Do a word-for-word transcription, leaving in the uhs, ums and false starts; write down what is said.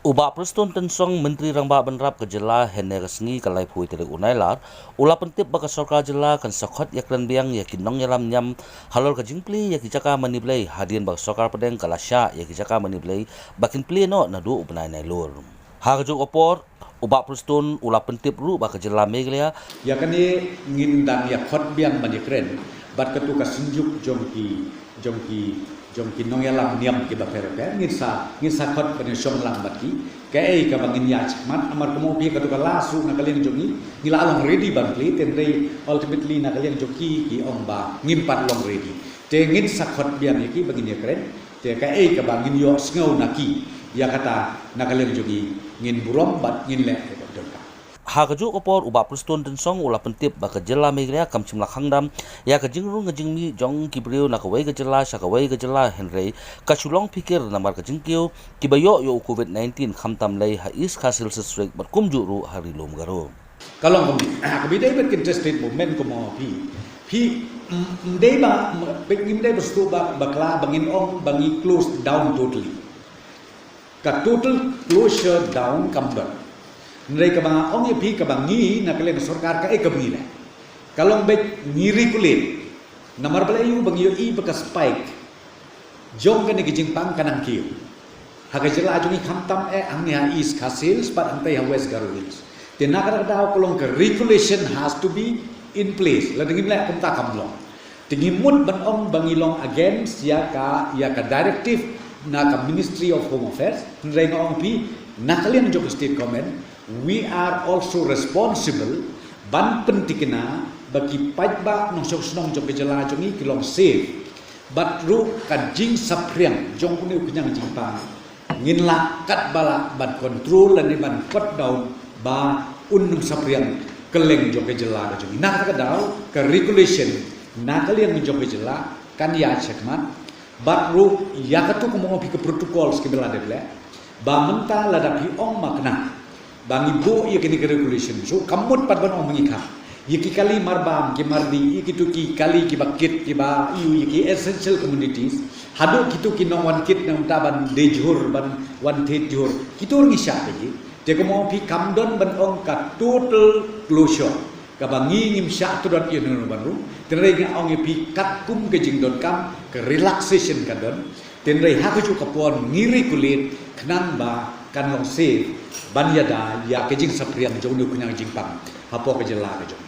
U Bah Prestone Tynsong, Myntri Rangbah Bynrap ka jylla, hynne ka sngi ka laiphew tarik u Nailar, u la pyntip ba ka sorkar jylla kan sa khot ïakren biang ïa ki nongïalam niam halor ka jingplie ïa ki jaka mane blei, hadien ba ka sorkar pdeng ka la shah ïa ki jaka mane blei ba kin plie noh naduh u bnai Nailur. Ha kajuh ka por, u Bah Prestone u la pyntip ruh ba ka jylla Meghalaya, ïa kane ngin dang ïa khot biang ban ïakren bad katu ka synjuk jong ki jong ki jong ki nongïalam niam kiba pher bapher, ngin sa ngin sa khot ban ïashong lang bad ki. Kaei kaba ngin ïaid shakhmat, namar kumno phi, katu ka la shu na ka liang jong ngi, ngi la long ready ban plie, hynrei ultimately na ka liang jong ki, ki ong ba ngim pat long ready. Te ngin sa khot biang ïa ki ba ngin ïakren. Te kaei kaba ngin ïohsngew na ki, ïa kata na ka liang jong ngi, ngin burom bad ngin leh kaba donkam. Ha kajuh ka por, u Bah Prestone Tynsong u la pyntip ba ka jylla Meghalaya kam shym la khang dam ïa ka jingrung ka jingmih jong ki briew na kawei ka jylla sha kawei ka jylla, hynrei ka shu long phikir namar ka jingkiew kiba ïoh ïa u Covid nineteen, khamtam lei ha East Khasi Hills District bad kumjuh ruh ha Ri Lum Garo. Ka long kumne, ah, kaba dei bad ka interstate movement, kumno phi, phi, mm, mm, dei ba, mm, phi ngim dei ba shu ba, bakla ba ngin ong ba ngi close down totally. Ka total closure down kam don. Hynrei kaba nga ong ïa phi, kaba ngi na ka liang sorkar, kaei kaba ngi leh? Ka long beit ngi regulate. Namar balei? Ïa ba ngi ïohi ba ka spike jong kane ka jingpang ka nang kiew ha ka jylla jong ngi, khamtam eh hangne ha East Khasi Hills bad hangtei ha West Garo Hills. Te na kata ka daw ka long ka regulation has to be in place. Lada ngim leh kumta kam long. Te ngi mut ban ong ba ngi long against ïa ka, ïa ka directive na ka Ministry of Home Affairs. Hynrei nga ong phi, na ka liang jong ka state government, we are also responsible ban pyntikna ba ki paidbah nongshong shnong jong ka jylla jong ngi ki long safe. Bad ruh ka jingsaphriang jong une u khñiang jingpang ngin lah katba lah ban control lane ban cut down ba un ym saphriang kylleng jong ka jylla ka jong ngi. Na kata ka daw ka regulation na ka liang jong ka jylla kan ïaid shakhmat. Bad ruh ïa katu, kumno phi, ka protocols kiba la dep leh, ba mynta lada phi ong makna ba ngi buh ïa kine ki regulation, so kam mut pat ban ong ba ngi khang. Ïa ki kali marbam, ki mardi, ïa kitu ki kali kiba kit, kiba ïa ki essential commodities, haduh kitu ki nongwan kit, nangta ban die jhur, ban wan thied jhur, kitu ruh ngi shah ïa ki. Te kumno phi, kam don ban ong ka total closure kaba ngi ngim shah ïa uno uno ban rung. Hynrei nga ong ïa phi katkum ka jingdonkam, ka relaxation ka don. Hynrei ha kajuh ka por ngi regulate khnang ba kan long safe ban ïada ïa ka jingsaphriang jong une u khñiang jingpang hapoh ka jylla ka jong ngi.